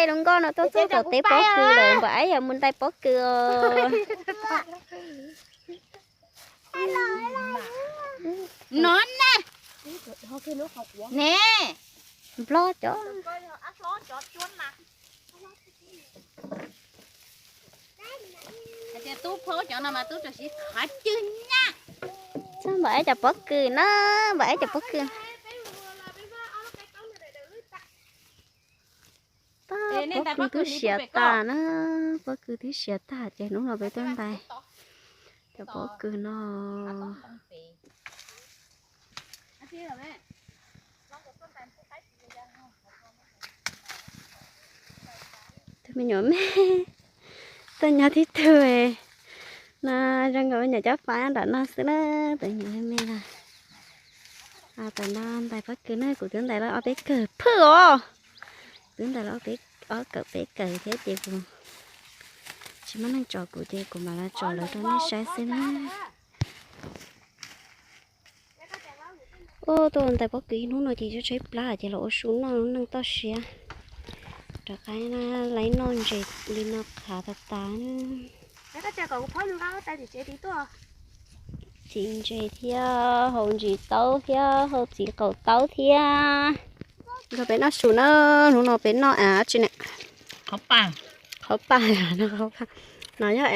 Zoo nkauj no tuaj txog tom teb pob kws lawm, npawg Aib yog mus ntais pob kws os. No ne. Ne. Nplog cov. Hais tias tub phaub cov no mas tub tsuas siv qhov cwg nyab. Txog npawg Aib cov pob kws na, npawg Aib cov pob kws. Pob kws twb siav tas na, pob kws twb siav tas ces hnub no peb tuaj ntais cov pob kws no. Tus me nyuam me tuaj nyob tib tug no, zoo nkaus nyuam cob fab nram no xwb na. Tus me nyuam me no, tam no ntais pob kws na, kuv twb ntais lawv ob peb kawm phwj os. Twb ntais lawv ob kawm peb kawm thiab ces kuv tsis muaj neeg tsom kuv ces kuv mam los tsom lawv rau nej saib xwb na. Ua tuaj ntais pob kws ib hnub no ces tshaib tshaib plab ces los ua su noj neej toj siab. Rov qab lawv noj ntses li no qhav tas tas. Txiv ntses thiab hau ntsis taub thiab hau txiv qaum taub thiab. Nrog peb noj su na, hnub no peb noj tsi ne, qhov paj, no yog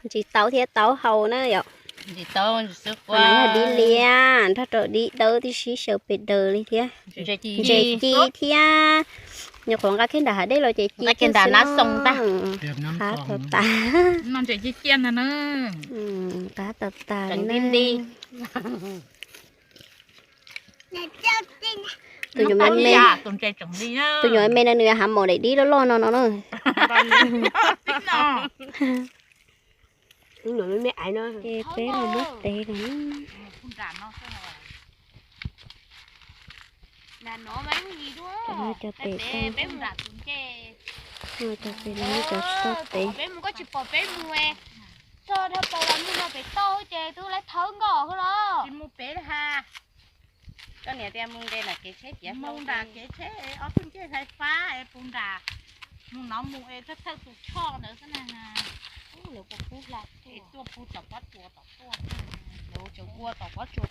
ntsis taub thiab taub hau na yom. Ntsis taub, ntsis xwb, yog dib liab nrog rau dib dawb tib si xyaw pes daws li thiab. Ntses ci thiab. Nyuam qhuav nqa kiag nram hav dej los ces ci kiag xwb na. Qab tau tas. Ntses ci ciaj ntag na. Qab tau tas li na. Tus nyuam me, tus nyuam me no nws hav maum daim dib loj loj no no na. Ces peb los muab tev lawm. Cov pem tau, cov pem no cov tsis tau tev. Peb mus koj tsis pom peb mus, txog dhau plaws los mus no pem toj ces twb lawv thawb nkoj hauv los. Tsis mus pem ha. Koj niam tias mus nres nram kev tsheb tias mus nram kev tsheb ob tug ncej fais fab es puv nram, mus no mus es thawj thawj tus choj ntawd xwb na. Lawv puas pub hla es tuaj pub tom pob tsuas tom tuaj, lawv tseem ua tom pob tsuas